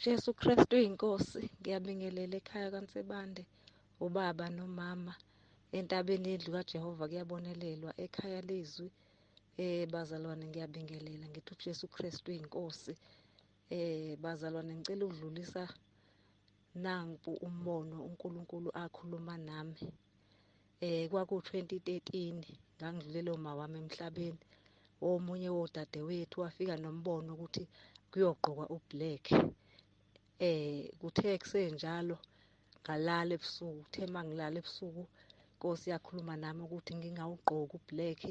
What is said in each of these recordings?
Jesu Kristu inkosi, ngiyabingelela ekhaya kaNsibande, ubaba nomama entabeni yendlu kaJehova kuyabonelelwa ekhaya lezwi. Bazalwane ngiyabingelela ngithi uJesu Kristu inkosi. Bazalwane ngicela ukudlulisa nangu umbono uNkulunkulu akhuluma nami. Kwaku 2013 ngangidlulela uma wami emhlabeni. Omunye wodadewethu wafika nombono ukuthi kuyogqokwa ublack. Kuthe kusenjalo ngalala ebusuku, kuthe mangilala ebusuku Nkosi yakhuluma nami ukuthi ngingawugqoki ublack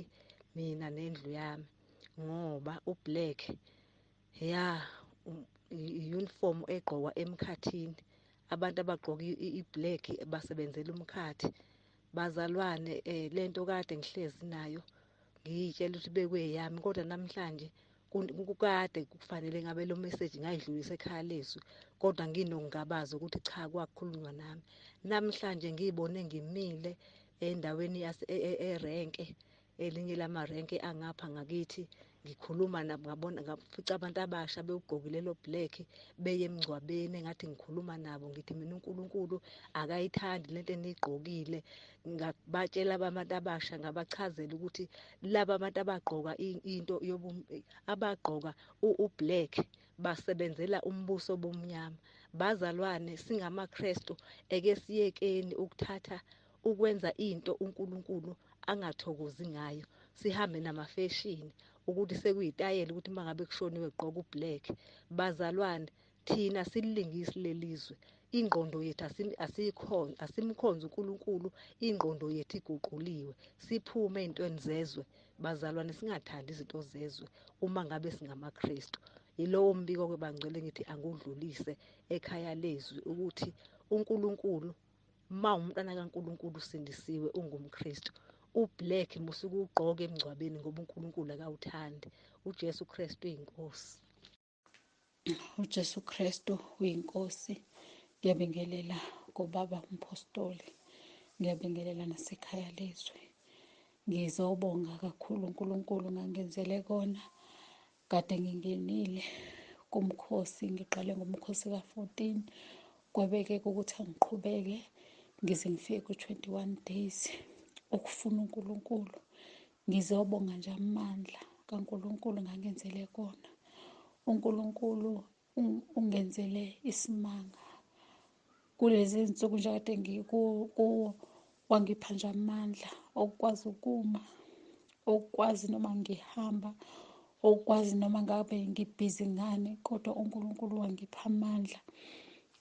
mina nendlu yami ngoba ublack ya i-uniform egqokwa emkhathini, abantu abagqoka i-black basebenzela umkhathi. Bazalwane lento kade ngihlezi nayo ngiyitshela ukuthi bekweyami, kodwa namhlanje kukade kufanele ngabe lo message ngayidlulisa ekhaya lezwi, kodwa nginokungabaza ukuthi cha kwakukhulunywa nami. Namhlanje ngiyibone ngimile endaweni erenke, elinye lamarenke angapha ngakithi, ngikhuluma nabo, ngabona ngafica abantu abasha bewugqokile lo black beye emngcwabeni, engathi ngikhuluma nabo ngithi mina uNkulunkulu akayithandi lento eniyigqokile. Ngabatshela abantu abasha, ngabachazela ukuthi laba abantu abagqoka into abagqoka ublack basebenzela umbuso obumnyama. Bazalwane singamaKristu, eke siyekeni ukuthatha ukwenza into uNkulunkulu angathokozi ngayo, sihambe namafeshini ukuthi sekuyitayela ukuthi mangabe kushoniwe gqoka ublack. Bazalwane thina silingisi lelizwe, ingqondo yethu asikhonze, asimkhonze uNkulunkulu, ingqondo yethu iguquliwe, siphume ezintweni zezwe. Bazalwane singathandi izinto zezwe uma ngabe singamaKristu. Yilowo mbiko ke bangcwele ngithi angudlulise ekhaya lezwi ukuthi uNkulunkulu, ma umntwana kaNkulunkulu usindisiwe ungumKristu, ublack musuke ugqoke emngcwabeni ngoba uNkulunkulu akawuthandi. uJesu Kristu uyinkosi. uJesu Kristu uyinkosi. Ngiyabingelela kubaba umpostoli, ngiyabingelela nasekhaya lezwi. Ngizobonga kakhulu uNkulunkulu ngangenzele kona. Kade ngingenile kumkhosi, ngiqale ngomkhosi ka-14, kwabekeka ukuthi angiqhubeke ngize ngifike ku-21 days ukufuna uNkulunkulu. Ngizobonga nje amandla kaNkulunkulu ngangenzele kona. uNkulunkulu ungenzele isimanga kulezi zinsuku nje kade ngikuwo, wangipha nje amandla okukwazi ukuma, okukwazi noma ngihamba, okukwazi noma ngabe ngibhizi ngani, kodwa uNkulunkulu wangipha amandla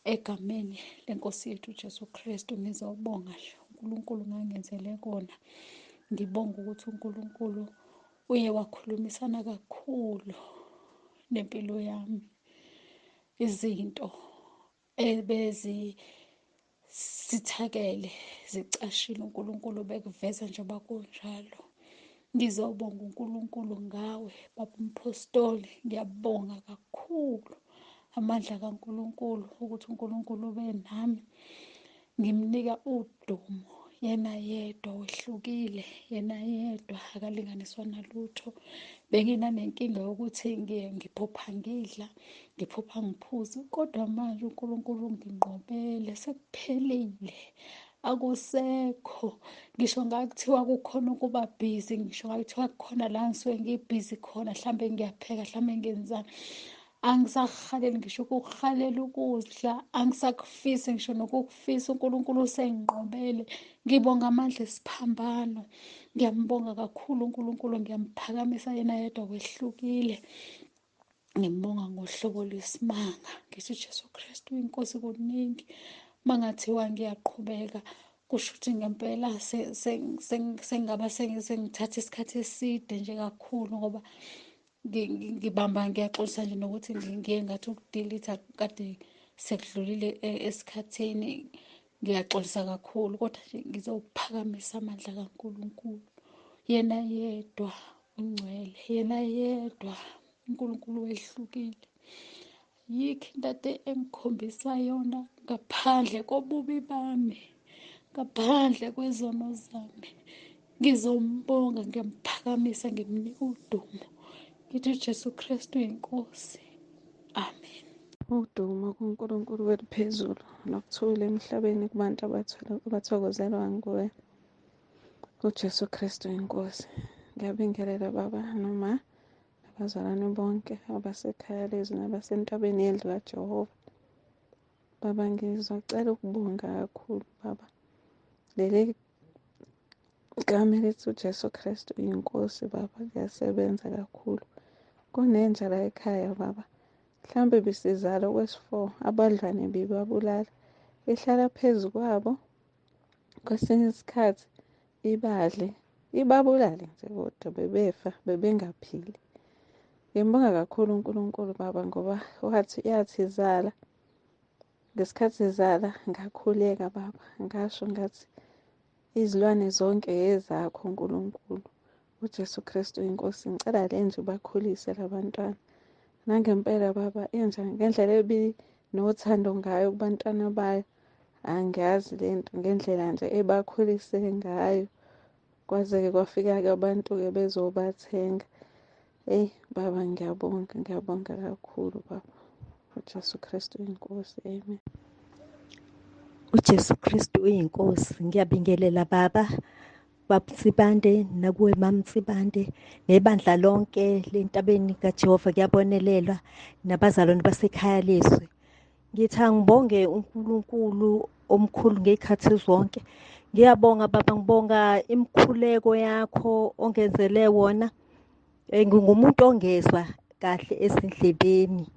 egameni lenkosi yethu uJesu Kristu. Ngizobonga nje uNkulunkulu ngangenzele kona. Ngibonga ukuthi uNkulunkulu uye wakhulumisana kakhulu nempilo yami, izinto ebezisithakele zicashile uNkulunkulu bekuveza njengoba kunjalo. Ngizobonga uNkulunkulu ngawe baba umpostoli, ngiyabonga kakhulu amandla kaNkulunkulu ukuthi uNkulunkulu ube nami. Ngimnika udumo, yena yedwa wehlukile, yena yedwa akalinganiswa nalutho. Benginanenkinga yokuthi ngiphupha ngidla, ngiphupha ngiphuza, kodwa manje uNkulunkulu unginqobele, sekuphelile, akusekho. Ngisho ngakuthiwa kukhona ukuba busy, ngisho ngakuthiwa kukhona la ngisuke ngibhizi khona, mhlambe ngiyapheka, mhlambe ngenzani, angisakuhaleli ngisho ukukuhalela ukudla, angisakufisi ngisho nokukufisa. uNkulunkulu usenginqobele. Ngibonga amandla esiphambano, ngiyambonga kakhulu uNkulunkulu, ngiyamphakamisa yena yedwa wehlukile. Ngimbonga ngohlobo lwesimanga, ngithi uJesu Kristu inkosi. Kuningi mangathiwa ngiyaqhubeka, kusho ukuthi ngempela sengingaba sengithatha isikhathi eside nje kakhulu, ngoba ngibamba ngiyaxolisa nje nokuthi ngiye ngathi ukudelete kade sekudlulile esikhathini. Ngiyaxolisa kakhulu, kodwa nje ngizophakamisa amandla kaNkulunkulu. Yena yedwa ungcwele, yena yedwa uNkulunkulu wehlukile. Yikho into ade engikhombisa yona ngaphandle kobubi bami, ngaphandle kwezono zami. Ngizombonga, ngiyamphakamisa, ngimnika udumo. Ngithi uJesu Kristu uyinkosi. Amen. Udumo kuNkulunkulu weliphezulu nokuthula emhlabeni kubantu abathokozelwa nguye uJesu Kristu inkosi. Ngiyabingelela baba noma nabazalwane bonke abasekhaya lezwi nabasentabeni yendlu kaJehova. Baba, ngizocela ukubonga kakhulu baba. Leli gama elithi uJesu Kristu inkosi baba liyasebenza kakhulu. Kunenja la ekhaya baba. Mhlawumbe besizala okwesi-4 abadlwane bebabulala, ihlala phezu kwabo kwesinye isikhathi ibadle, ibabulale nje kodwa bebefa bebengaphili. Ngimbonga kakhulu uNkulunkulu baba ngoba wathi yathi izala, ngesikhathi izala ngakhuleka baba, ngasho ngathi izilwane zonke ezakho uNkulunkulu, uJesu Kristu inkosi, ngicela le nje ubakhulise labantwana. Nangempela baba inja ngendlela ebinothando ngayo kubantwana bayo, angiyazi lento ngendlela nje ebakhulise ngayo. Kwaze-ke kwafika-ke abantu-ke bezobathenga. Eyi baba ngiyabonga, ngiyabonga kakhulu baba. uJesu Kristu inkosi, amen. uJesu Kristu uyinkosi. Ngiyabingelela baba, Baba Nsibande, nakuwe Mama Nsibande, nebandla lonke lentabeni kaJehova kuyabonelelwa, nabazalwane basekhaya lezwi. Ngithi angibonge uNkulunkulu omkhulu ngey'khathi zonke. Ngiyabonga baba, ngibonga imikhuleko yakho ongenzele wona. Ngingumuntu ongezwa kahle ezindlebeni,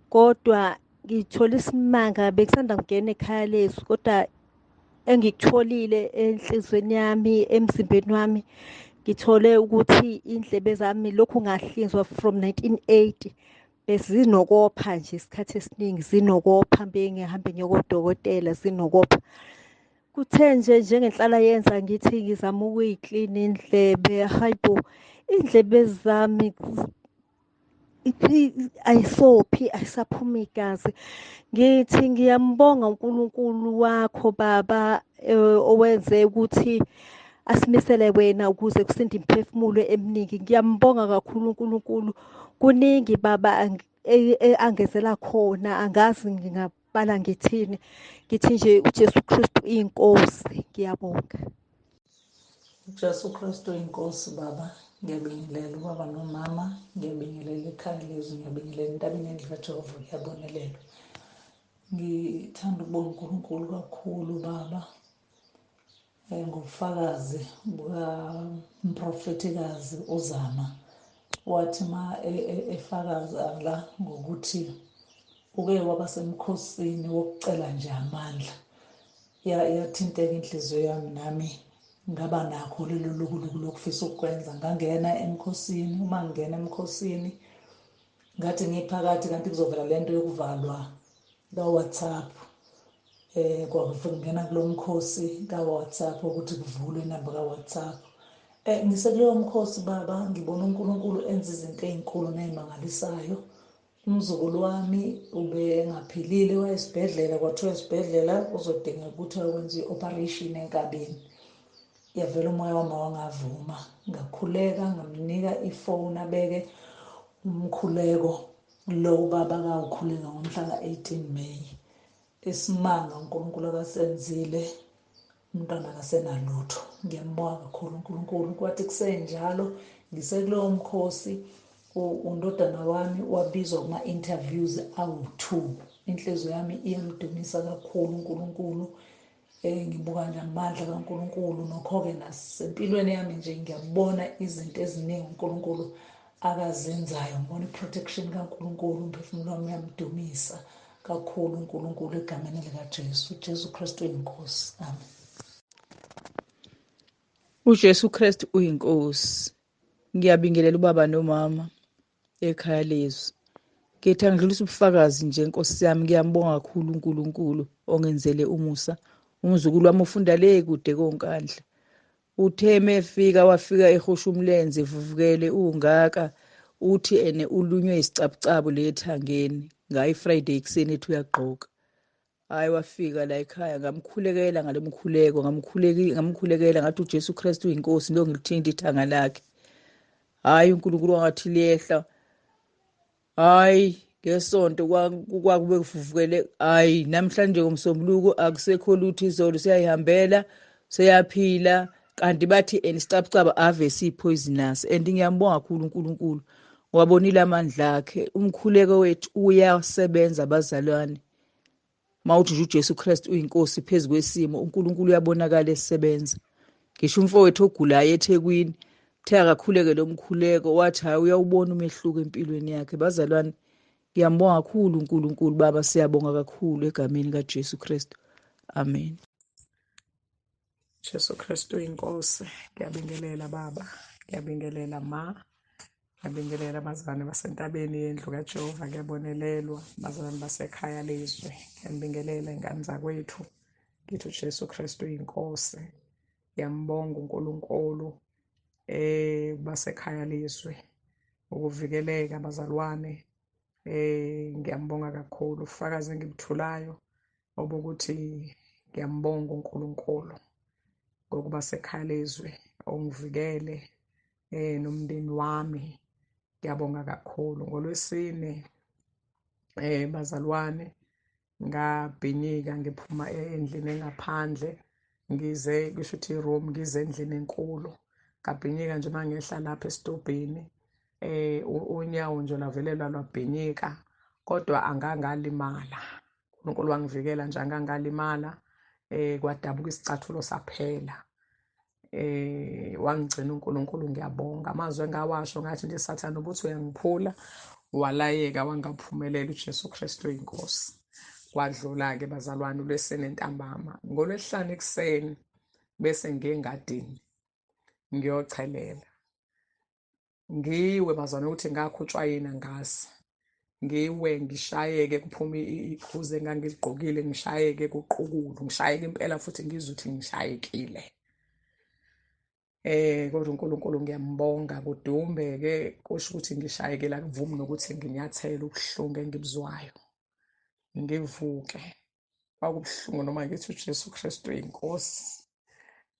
kodwa ngithola isimanga bekusanda kungena ekhaya lezwi, kodwa engikutholile enhliziyweni yami, emzimbeni wami, ngithole ukuthi indlebe zami lokhu ngahlinzwa from 1980 bezinokopha nje isikhathi esiningi, zinokopha, bengihambe ngiye kodokotela zinokopha. Kuthe nje njengenhlala yenza ngithi ngizama ukuyiklina indlebe, hayi bo, indlebe zami ayisophi, ayisaphumi igazi. Ngithi ngiyambonga uNkulunkulu wakho baba, owenze ukuthi asimisele wena ukuze kusinde imiphefumulo eminingi. Ngiyambonga kakhulu uNkulunkulu. Kuningi baba angenzela khona, angazi ngingabala ngithini. Ngithi nje uJesu Kristu inkosi. Ngiyabonga. uJesu Kristu inkosi baba. Ngiyabingelela ubaba nomama, ngiyabingelela ekhaya lezwi, ngiyabingelela entabeni yendlu kaJehova kuyabonelelwa. Ngithanda ukubonga uNkulunkulu kakhulu baba, ngobufakazi bukamprofethikazi uZama. Wathi ma efakaza la ngokuthi uke waba semkhosini wokucela nje amandla, yathinteka inhliziyo yami nami ngaba nakho lelo lukuluku lokufisa ukukwenza. Ngangena emkhosini, uma ngingena emkhosini ngathi ngiphakathi kanti kuzovela lento yokuvalwa ka-WhatsApp. Kwakungena kulo mkhosi ka-WhatsApp ukuthi kuvulwe inamba ka-WhatsApp. Ngisekulowo mkhosi baba, ngibona uNkulunkulu enza izinto ey'nkulu ney'mangalisayo. Umzukulu wami ubengaphilile, wayesibhedlela, kwathiwa esibhedlela uzodinga ukuthi ayokwenza i-operation enkabeni. Yavela umoya wami wangavuma, ngakhuleka, ngamnika ifoni abeke umkhuleko lo ubaba kawukhuleka ngomhla ka-18 May. Isimanga uNkulunkulu akasenzile, umntwana akasenalutho. Ngiyambonga kakhulu uNkulunkulu. Kwathi kusenjalo ngisekulowo mkhosi, undodana wami wabizwa kuma-interviews awu-2. Inhliziyo yami iyamdumisa kakhulu uNkulunkulu. Ngibuka nje amandla kaNkulunkulu, nokho-ke nasempilweni yami nje ngiyabona izinto eziningi uNkulunkulu akazenzayo. Ngibona i-protection kaNkulunkulu, umphefumulo wami uyamdumisa kakhulu uNkulunkulu egameni likaJesu. uJesu Kristu uyinkosi. Amen. uJesu Kristu uyinkosi. Ngiyabingelela ubaba nomama ekhaya lezwi. Ngithi angidlulisa ubufakazi nje Nkosi yami, ngiyambonga kakhulu uNkulunkulu ongenzele umusa. Umzukulu wami ufunda le kude koNkandla. Uthe mefika wafika ehosha umlenze evuvukele ungaka, uthi ene ulunywe isicabucabu le ethangeni. Ngayi Friday ekuseni ethi uyagqoka. Hayi wafika la ekhaya, ngamkhulekela ngale mkhuleko, ngamkhulekela ngathi uJesu Kristu uyinkosi, lo ngilithinta ithanga lakhe. Hayi uNkulunkulu wangathi liyehla. Hayi Ngesonto kwakube kuvuvukele, hayi namhlanje ngomsombuluko akusekho lutho, izolo siyayihambela, seyaphila. Kanti bathi isicabcaba ave siyi-poisonous. And ngiyambonga kakhulu uNkulunkulu wabonile amandla akhe. Umkhuleko wethu uyasebenza bazalwane. Mawuthi nje uJesu Kristu uyinkosi phezu kwesimo, uNkulunkulu uyabonakala esebenza. Ngisho umfowethu ogulayo eThekwini uthe akakhuleke lo mkhuleko, wathi hayi uyawubona umehluko empilweni yakhe. Bazalwane, ngiyambonga kakhulu uNkulunkulu. Baba, siyabonga kakhulu egameni kaJesu Kristu, amen. Jesu Kristu inkosi. Ngiyabingelela baba, ngiyabingelela ma, ngiyabingelela abazalwane basentabeni yendlu kaJehova, ngiyabonelelwa abazalwane basekhaya lezwe, ngiyabingelela ingane zakwethu. Ngithi uJesu Kristu inkosi. Ngiyambonga uNkulunkulu basekhaya lezwe ukuvikeleka bazalwane. Ngiyambonga kakhulu. Ufakazi engibuthulayo obukuthi ngiyambonga uNkulunkulu ngokuba sekhaya lezwe ongivikele nomndeni wami. Ngiyabonga kakhulu. Ngolwesine bazalwane ngabhinyika ngiphuma endlini engaphandle, ngize kusho ukuthi room, ngize endlini enkulu. Ngabhinyika nje mangehla lapha esitobhini, unyawo nje lavelelwa lwabhinyika, kodwa angangalimala. uNkulunkulu wangivikela nje angangalimala. Kwadabuka isicathulo saphela. Wangigcina uNkulunkulu, ngiyabonga. Amazwi engawasho ngathi nje Sathane ukuthi uyangiphula, walayeka wangaphumelela. uJesu Kristu inkosi. Kwadlula ke bazalwane ulwesine ntambama. Ngolwesihlanu ekuseni bese ngiye engadini ngiyochelela. Ngiwe bazalwane ukuthi ngakhutshwa yini angazi. Ngiwe ngishayeke kuphume iphuze engangiligqokile, ngishayeke kuqukulu, ngishayeke impela futhi ngizwe ukuthi ngishayekile. Kodwa uNkulunkulu ngiyambonga. Kudumbe ke kusho ukuthi ngishayekile, akuvumi nokuthi nginyathele ubuhlungu engibuzwayo. Ngivuke kwakubuhlungu noma ngithi uJesu Kristu inkosi.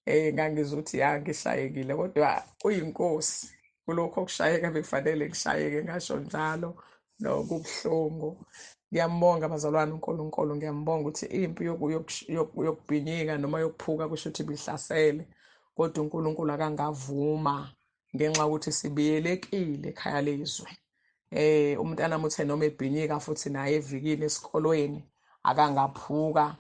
Ngangizwa ukuthi ya ngishayekile, kodwa uyinkosi. Kulokho okushayeka bekufanele ngishayeke, ngasho njalo nokubuhlungu. Ngiyambonga bazalwane uNkulunkulu, ngiyambonga ukuthi impi yokubhinyika noma yokuphuka kusho ukuthi ibihlasele, kodwa uNkulunkulu akangavuma ngenxa yokuthi sibiyelekile ekhaya lezwe. Umntana uthe noma ebhinyika futhi naye evikile esikolweni akangaphuka,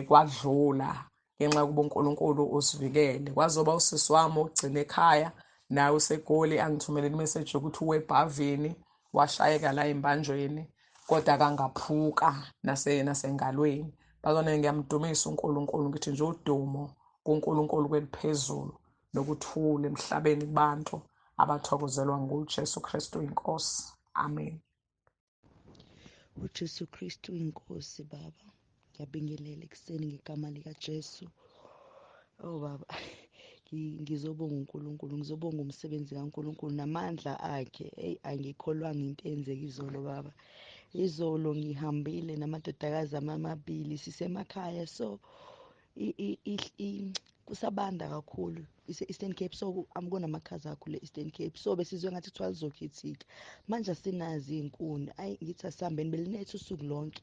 kwadlula ngenxa yokuba uNkulunkulu usivikele. Kwazoba usisi wami ogcina ekhaya naye useGoli angithumelele imessage yokuthi uwebhavini washayeka la embanjweni, kodwa akangaphuka nasengalweni. Bazona ngiyamdumisa uNkulunkulu, ngithi nje udumo kuNkulunkulu kweliphezulu nokuthula emhlabeni kubantu abathokozelwa nguJesu Kristu inkosi. Amen. uJesu Kristu inkosi. Baba, ngiyabingelela ekuseni ngegama likaJesu. Oh baba, ngizobonga uNkulunkulu, ngizobonga umsebenzi kaNkulunkulu namandla akhe. Hey, angikholwanga into eyenzeka izolo baba. Izolo ngihambile namadodakazi ami amabili, sisemakhaya, so kusabanda kakhulu ise-Eastern Cape, so kunamakhaza kakhulu e-Eastern Cape, so besizwe ngathi kuthiwa lizokhithika. Manje asinazi iy'nkuni. Ayi ngithi asihambeni, belinetha usuku lonke.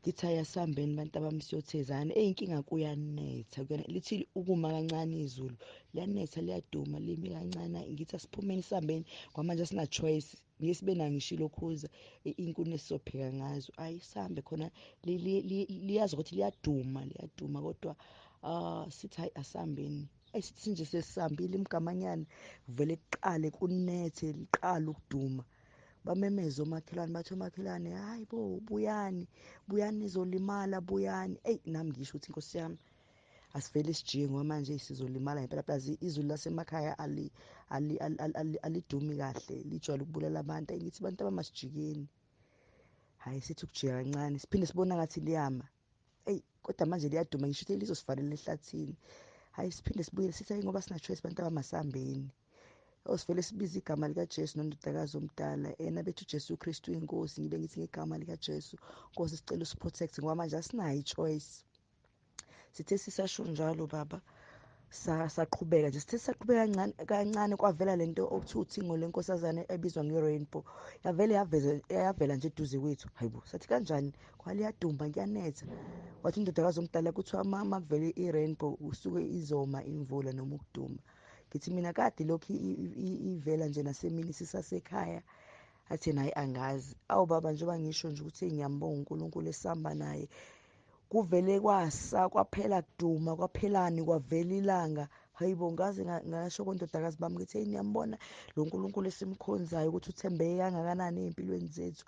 Ngithi ayi asihambeni bantu abami siyothezana. Eyi inkinga kuyanetha, lithi ukuma kancane izulu liyanetha, liyaduma limi kancane. Ngithi asiphumeni sihambeni kwamanje, asina choice, ngeke sibe nayo ngisho ilokhuza iy'nkuni esizopheka ngazo. Ayi sihambe khona, liyazi ukuthi liyaduma, liyaduma, kodwa sithi hayi asihambeni. Ayi sithi nje sesihambile imgamanyana, vele kuqale kunethe, liqale ukuduma. Bamemeze omakhelwane, bathi omakhelwane hayi bo, buyani buyani nizolimala, buyani. Eyi nami ngisho ukuthi inkosi yami asivele sijike ngoba manje sizolimala ngempela. Plus izulu lasemakhaya alidumi kahle, lijwayele ukubulala abantu. Ayi ngithi bantu abamasijikeni, hayi sithi ukujika kancane, siphinde sibona ngathi liyama. Eyi kodwa manje liyaduma, ngisho ukuthi lizosivalela ehlathini. Hayi siphinde sibuyele sithi hayi ngoba sina choice bantu abamasambeni. Osivele sibize igama likaJesu nondodakazi omdala, yena bethu uJesu Kristu inkosi. Ngibe ngithi ngegama likaJesu Nkosi sicela usiprotect ngoba manje asinayo i-choice. Sithe sisasho njalo baba, Saqhubeka nje, sithe saqhubeka kancane kancane, kwavela lento okuthiwa uthingo lenkosazane ebizwa nge-rainbow, yavele yaveza yavela nje eduze kwethu. Hayibo, sathi kanjani, kwaliyadumba, kuyanetha. Wathi indodakazi omdala kuthiwa uma kuvele i-rainbow usuke izoma imvula noma ukuduma. Ngithi mina kade lokhu ivela nje nasemini sisasekhaya. Athi naye angazi. Awu baba, njengoba ngisho nje ukuthi ngiyambonga uNkulunkulu esihamba naye, kuvele kwasa, kwaphela kuduma, kwaphelani, kwavela ilanga. Hayibo, ngaze ngasho kondodakazi bami ngithi, hey, niyambona lo nkulunkulu esimkhonzayo ukuthi uthembeke kangakanani ey'mpilweni zethu.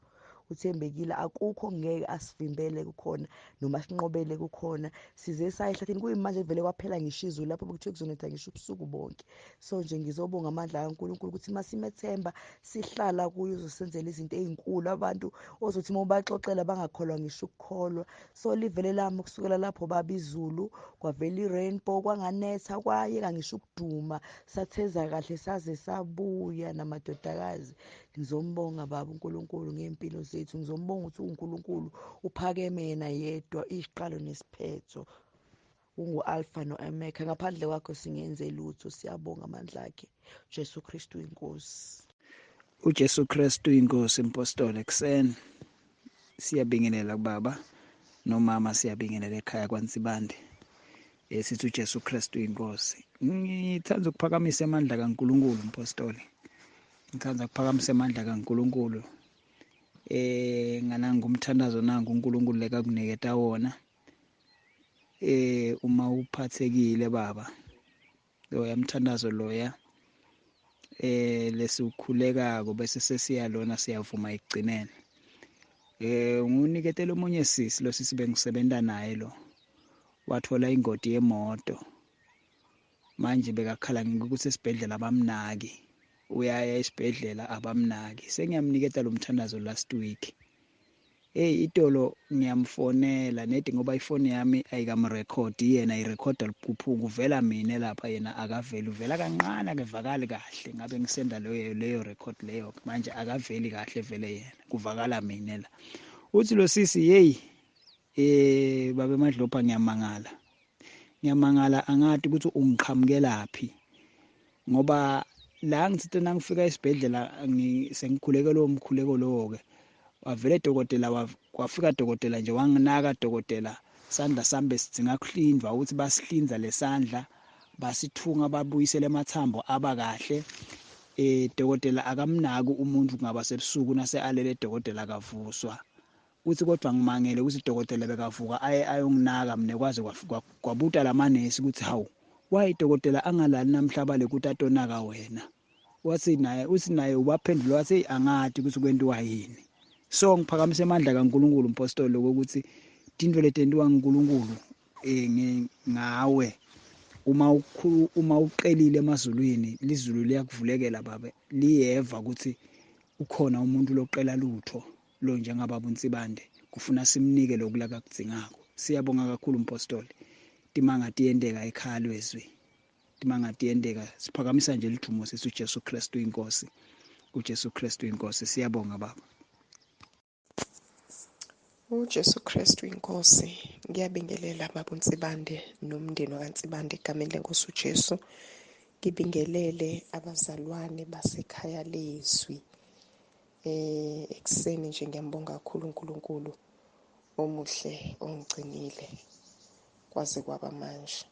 Uthembekile, akukho ngeke asivimbele kukhona noma sinqobele kukhona. Size saya ehlathini, kuyimanje vele kwaphela ngisho izulu lapho bekuthiwe kuzonetha ngisho ubusuku bonke. So nje ngizobonga amandla kaNkulunkulu ukuthi masimethemba sihlala kuye, uzosenzela izinto ey'nkulu abantu ozothi uma ubaxoxela bangakholwa ngisho ukukholwa. So livele lami kusukela lapho baba izulu, kwavela i-rainbow, kwanganetha, kwayeka ngisho ukuduma, satheza kahle saze sabuya namadodakazi. Ngizombonga baba uNkulunkulu ngey'mpilo zethu, ngizombonga ukuthi uNkulunkulu uphakeme yena yedwa, isiqalo nesiphetho, ungu-Alpha no-Omega, ngaphandle kwakho singenze lutho. Siyabonga amandla akhe, Jesu Kristu inkosi. UJesu Kristu inkosi. Impostoli, ekuseni siyabingelela kubaba nomama, siyabingelela ekhaya kwaNsibande. Sithi uJesu Kristu inkosi. Ngithanda ukuphakamisa amandla kaNkulunkulu, mpostoli. Ngithanda ukuphakamisa amandla kaNkulunkulu. Ngananga umthandazo nangu uNkulunkulu lekakuniketa wona. Uma uphathekile baba, loya mthandazo loya lesikhulekako bese sesiyalona siyavuma ekugcineni. Nginiketele omunye sisi, lo sisi bengisebenza naye, lo wathola ingoti yemoto. Manje bekakhala ngikuthi esibhedlela abamnaki, uyaya esibhedlela abamnaki. Sengiyamniketa lo mthandazo last week. Hey, itolo ngiyamfonela nedi ngoba ifoni yami ayikamrekhodi, yena irekhoda liphuphuka, kuvela mina lapha, yena akaveli, uvela kancane, akevakali kahle. Ngabe ngisenda leyo record leyo, manje akaveli kahle vele yena, kuvakala mina la. Uthi lo sisi, hey, babe Madlopha, ngiyamangala, ngiyamangala, angathi ukuthi ungiqhamukelaphi, ngoba la ngithe nangifika esibhedlela sengikhuleke lo mkhuleko lowo ke, wavele dokotela, kwafika dokotela nje wanginaka dokotela, sandla sami besidinga kuhlindwa, ukuthi basihlinza lesandla, basithunga, babuyisele amathambo aba kahle. Dokotela akamnaki umuntu, kungaba sebusuku nase alele dokotela akavuswa. Uthi kodwa ngimangele ukuthi dokotela bekavuka aye ayonginaka mina, kwaze kwabuta lamanesi ukuthi hawu, why dokotela angalali namhlaba lekuthi atonaka wena? Wathi naye, uthi naye ubaphendula wathi angathi ukuthi kwentiwa yini. So ngiphakamise amandla kaNkulunkulu, mpostoli, ukuthi tintfo letentiwa nguNkulunkulu ngawe uma uqelile emazulwini, lizulu liyakuvulekela babe, liyeva ukuthi ukhona umuntu loqela lutho lo njengababa uNsibande, kufuna simnike lokhu lakakudzingako. Siyabonga kakhulu mpostoli, timanga tiyenteka ekhaya lwezwi, timanga tiyenteka. Siphakamisa nje lidumo sithi uJesu Kristu inkosi, uJesu Kristu inkosi. Siyabonga baba. UJesu Kristu inkosi. Ngiyabingelela baba uNsibande nomndeni wakaNsibande egameni lenkosi uJesu. Ngibingelele abazalwane basekhaya lezwi. Ekuseni nje ngiyambonga kakhulu uNkulunkulu omuhle ongigcinile kwaze kwaba manje.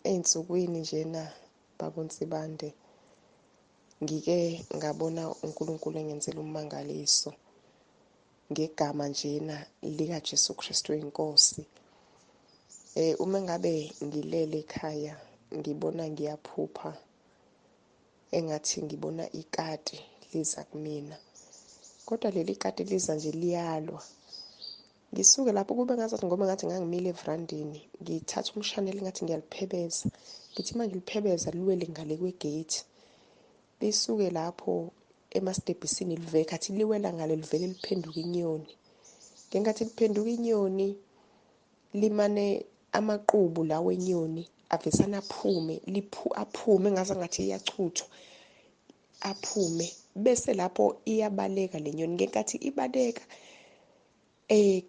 Ey'nsukwini njena baba uNsibande ngike ngabona uNkulunkulu engenzela ummangaliso ngegama njena lika Jesu Kristu inkosi. Uma ngabe ngilele ekhaya ngibona ngiyaphupha engathi ngibona ikati liza kumina, kodwa leli kati liza nje liyalwa. Ngisuke lapho kube ngazathi ngoba ngathi ngangimile evrandini, ngithatha umshanelo ngathi ngiyaliphebeza, ngithi manje ngiliphebeza liwele ngale kwegate, lisuke lapho emastebhisini liveke athi liwela ngale livele liphenduka inyoni. Ngenkathi liphenduka inyoni limane amaqubu lawo enyoni avesana aphume, aphume ngaze ngathi iyachuthwa, aphume, bese lapho iyabaleka le nyoni. Ngenkathi ibaleka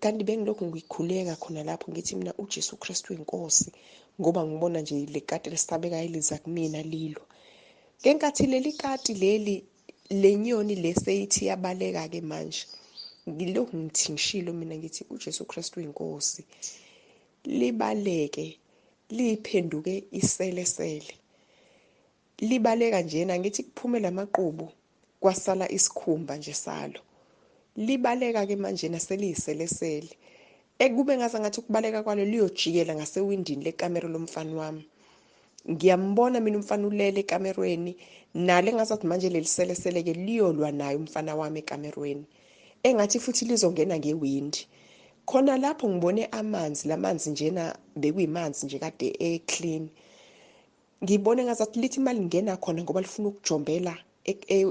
Kanti bengilokhu ngikhuleka khona lapho ngithi mina uJesu Kristu inkosi, ngoba ngibona nje le kati lisabekayo liza kumina lilwa. Ngenkathi leli kati leli lenyoni leseyithi yabaleka ke manje, ngilokhu ngithi ngishilo mina ngithi uJesu Kristu inkosi, libaleke liphenduke iselesele. Libaleka njena ngithi kuphume lamaqhubu kwasala isikhumba nje salo. Libaleka ke manje naseliyiselesele. Ekube ngaza ngathi ukubaleka kwalo liyojikela ngasewindini lekamero lomfana wami. Ngiyambona mina umfana ulele ekamerweni, nale ngazathi manje leli selesele ke liyolwa naye umfana wami ekamerweni. Engathi futhi lizongena ngewindi. Khona lapho ngibone amanzi, lamanzi njena bekuyimanzi nje kade e-clean. Ngibone ngazathi lithi malingena khona ngoba lifuna ukujombela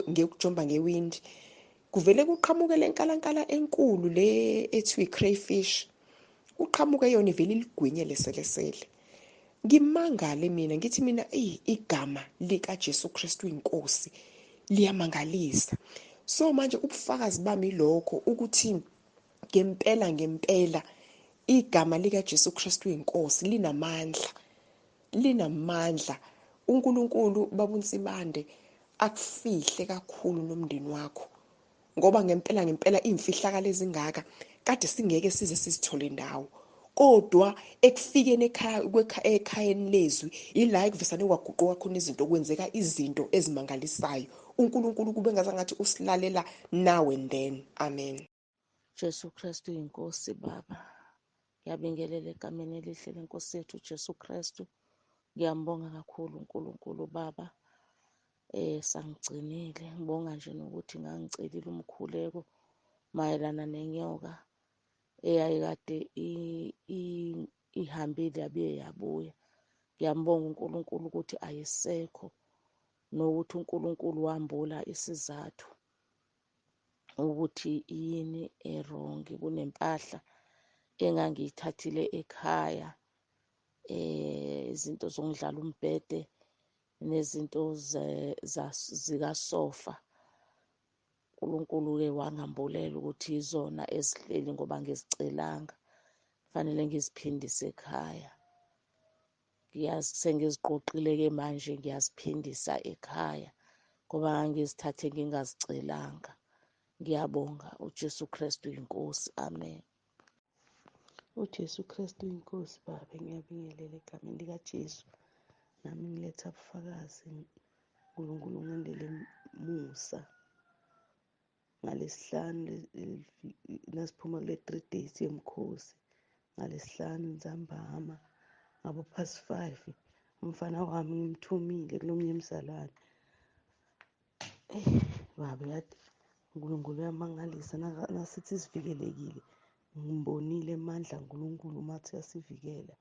ngekujomba ngewindi. Kuvele kuqhamuke lenkalankala enkulu le ethiwa i-crayfish. Uqhamuke yona ivele iligwinye leselesele. Ngimangale mina ngithi mina igama lika Jesu Kristu inkosi liyamangalisa. So manje ubufakazi bami lokho ukuthi ngempela ngempela igama lika Jesu Kristu inkosi linamandla, linamandla. uNkulunkulu babuNsibande akufihle kakhulu nomndeni wakho, ngoba ngempela ngempela imfihlakalo ezingaka kade singeke size sizithole indawo. Kodwa ekufikeni ekhaya ekhayeni lezwi ila ekuvesane kwaguquka khona izinto, kwenzeka izinto ezimangalisayo. uNkulunkulu kube ngathi usilalela now and then. Amen. Jesu Kristu inkosi Baba, ngiyabingelela egameni elihle lenkosi yethu Jesu Kristu. Ngiyambonga kakhulu uNkulunkulu Baba sangigcinile. Ngibonga nje nokuthi ngangicelile umkhuleko mayelana nenyoka eyayikade ihambile yabuye yabuya. Ngiyambonga uNkulunkulu ukuthi ayisekho, nokuthi uNkulunkulu wambula isizathu ukuthi yini e-wrong. Kunempahla engangiyithathile ekhaya, izinto zokudlala umbhede nezinto zikasofa. uNkulunkulu-ke wangambulela ukuthi izona ezihleli ngoba ngizicelanga, fanele ngiziphindise ekhaya. Sengiziqoqile-ke manje ngiyaziphindisa ekhaya ngoba ngangizithathe ngingazicelanga. Ngiyabonga uJesu Kristu inkosi. Amen. uJesu Kristu inkosi Baba, ngiyabingelela egameni likaJesu. Nami ngiletha ubufakazi, uNkulunkulu ungenzele musa. Ngalesihlanu nasiphuma kule 3 days yemkhosi, ngalesihlanu ntsambama ngabo 5:30 umfana wami ngimthumile kulomnye umzalwane. Baba yathi uNkulunkulu uyamangalisa nasithi sivikelekile. Ngimbonile amandla kaNkulunkulu mathi uyasivikela.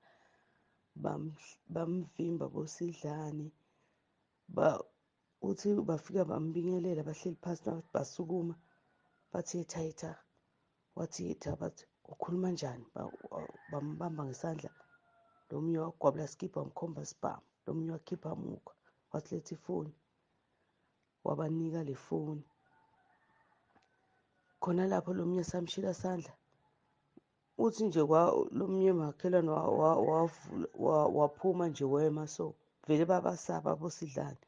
Bamvimba bosidlani, uthi bafika bambingelela, bahleli phansi basukuma bathi yetha, wathi yetha, bathi ukhuluma njani? Bambamba ngesandla, lo munye wagwabula skibha wamkhomba isibhamu, lo munye wakhipha mukhwa wathi letha ifoni, wabanika le foni. Khona lapho lo munye samshila sandla, uthi nje lo munye makhelwane waphuma nje wema, so vele babasaba bosidlani.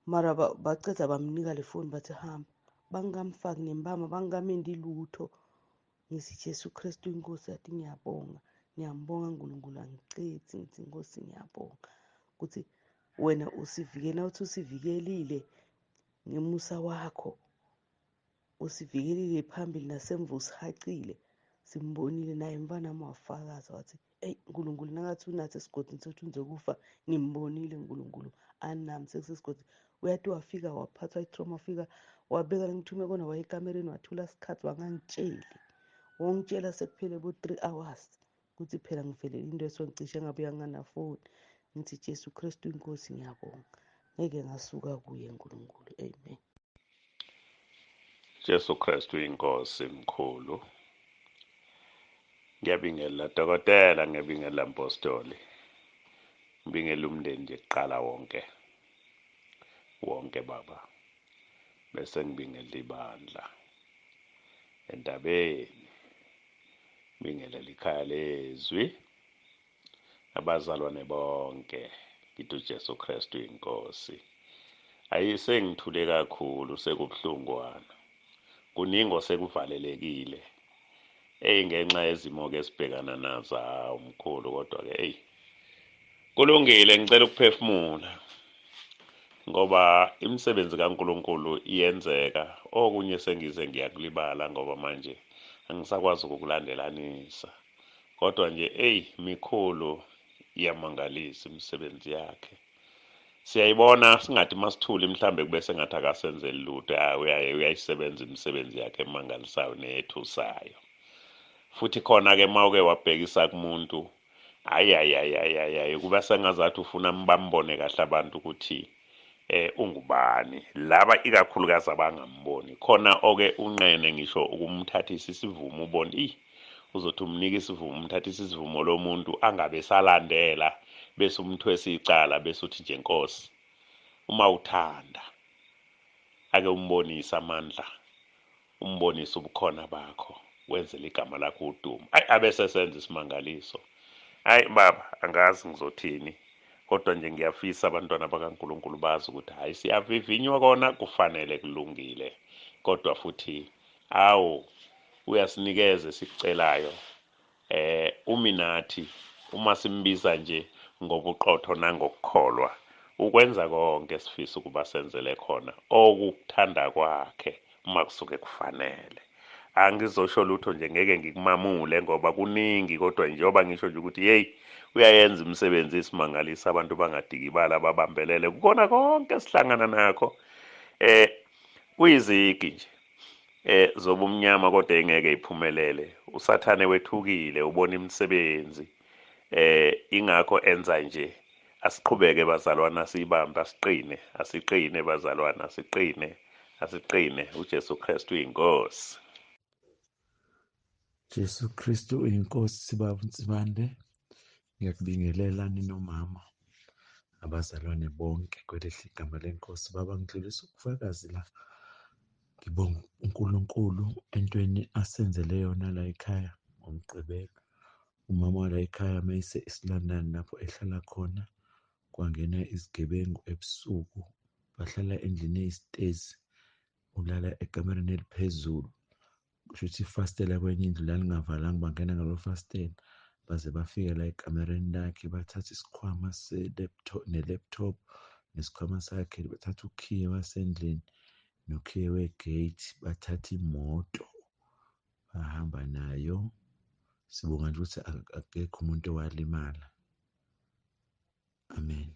Mara baceda bamnika le foni bathi hamba, bangamfaki nembama, bangamendi lutho. Ngithi Jesu Kristu inkosi, yathi ngiyabonga, ngiyambonga uNkulunkulu, angicethi, ngithi inkosi ngiyabonga ukuthi wena usivikela, uthi usivikelile ngemusa wakho, usivikelile phambili nasemva, usihacile. Simbonile naye umfana wami wafakaza wathi eyi uNkulunkulu nangathi unathi esigodini sokuthi ngizokufa, ngimbonile uNkulunkulu anami sesesigodini. Uyathi wafika waphathwa i-trauma, wafika wabeka ngithume kona, waya ekamereni wathula isikhathi wangangitsheli, wongitshela sekuphele bo-3 hours ukuthi phela ngivelele into esongicishe ngabuya nganafoni. Ngithi Jesu Kristu inkosi ngiyabonga, ngeke ngasuka kuye uNkulunkulu. Amen. Jesu Kristu inkosi mkhulu. Ngiyabingelela dokotela, ngiyabingelela mpostoli, ngibingelela umndeni nje kuqala wonke wonke baba, bese ngibingelela ibandla endabeni Ikhaya lezwi, abazalwane bonke, ngithi uJesu Kristu inkosi. Ayisengithule kakhulu, sekubuhlungwana. Kuningi osekuvalelekile. Eyi, ngenxa yezimo-ke esibhekana nazo, hawu mkhulu, kodwa-ke eyi kulungile, ngicela ukuphefumula ngoba imisebenzi kaNkulunkulu iyenzeka. Okunye sengize ngiyakulibala ngoba manje angisakwazi ukukulandelanisa, kodwa nje eyi mikhulu, iyamangalisa imisebenzi yakhe. Siyayibona, singathi masithule mhlambe kube sengathi akasenzeli lutho. Hayi, uyayisebenza imisebenzi yakhe emangalisayo neyethusayo. Futhi khona-ke uma uke wabhekisa kumuntu, hayi hayi hayi hayi hayi hayi, kuba sengazathi ufuna bambone kahle abantu ukuthi ungubani, laba ikakhulukazi abangamboni. Khona oke unqene ngisho ukumthathisa isivumo, ubone i uzothi umnika isivumo, umthathisa isivumo lo muntu angabe salandela, bese umthwesa icala, bese uthi nje Nkosi, uma uthanda ake umbonise amandla, umbonise ubukhona bakho, wenzele igama lakho udumo. Ayi, abese senza isimangaliso. Hayi baba, angazi ngizothini, kodwa nje ngiyafisa abantwana bakaNkulunkulu bazi ukuthi hayi, siyavivinywa kona kufanele kulungile, kodwa futhi awu uyasinikeza esikucelayo. Umi nathi uma simbiza nje ngobuqotho nangokukholwa, ukwenza konke esifisa ukuba senzele khona okukuthanda kwakhe uma kusuke kufanele. Angizosho lutho nje, ngeke ngikumamule ngoba kuningi, kodwa njengoba ngisho nje ukuthi hey, uyayenza imisebenzi isimangalisa, abantu bangadikibala, babambelele kukona konke esihlangana nakho. Kuyizigi nje zobumnyama, kodwa engeke iphumelele. USathane wethukile, ubona imisebenzi, ingakho enza nje. Asiqhubeke bazalwana, siyibambe, asiqine, asiqine bazalwana, asiqine, asiqine. uJesu Kristu uyinkosi. Jesu Kristu uyinkosi. Baba Nsibande, ngiyakubingelela ninomama, abazalwane bonke kwelihle igama lenkosi. Baba, ngidlulisa ubufakazi la, ngibonga uNkulunkulu entweni asenzele yona la ekhaya ngoMgqibelo. Umama wala ekhaya mayise East London lapho ehlala khona, kwangena izigebengu ebusuku, bahlala endlini eyisitezi, ulala ekamereni eliphezulu. Kusho ukuthi ifasitela kwenye indlu lalingavalanga, bangena ngalo fasitela baze bafike la ekamereni lakhe, bathatha isikhwama se-laptop ne-laptop nesikhwama sakhe, bathatha ukhiye wasendlini nokhiye we-gate, bathatha imoto bahamba nayo. Sibonga nje ukuthi akekho umuntu owalimala. Amen.